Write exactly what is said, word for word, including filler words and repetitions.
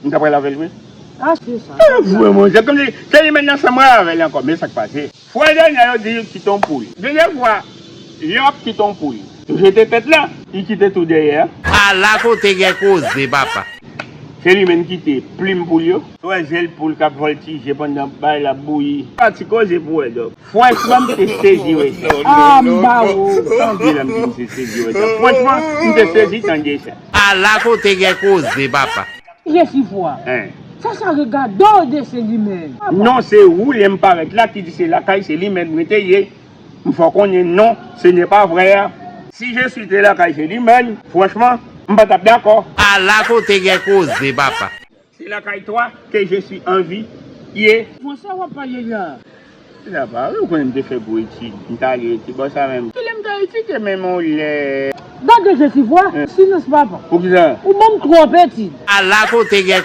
M ta pral avè l vre. Ah, se sa. Vrèman, se kòmsi se li menm nan chanm mwen avè l ankò, men sa k pase. Fwa dènyè yo di kite yon poul. Dènyè fwa, lè w ap kite yon poul, ou jete tèt la, li kite tou dèyè a. Ala kote gen koze papa. Se li menm ki te plim poul yo. Ou wè jèl poul k ap vòltije pandan bay la ap bouyi. Pa ti koze pou wè dòk. Franchman, m te sezi wè sa. Ah, m ba ou. Tande la, m di m te sezi wè sa. Franchman, m te sezi tande sa. Ala kote gen koze papa. Jesifwa. Hein. Sa sa regade w de se li menm. Non, se ou lè m parèt la ki di se lakay se li menm mwen te ye. M fè w konnen non, ce n'est pas vrai. Si je suis te lakay se li menm, franchman, m pa t ap dakò. Ala kote gen koze papa. C'est lakay toi que je suis anvi ye. Bon, sa w ap pale la. Laba, ou konnen m te fè gwo etid, m t ale etid, bon sa menm. Kilè m t al etid, te menm on lè. Gade Jesifwa, silans papa. Poukisa? Ou ban m twòp etid. Ala kote gen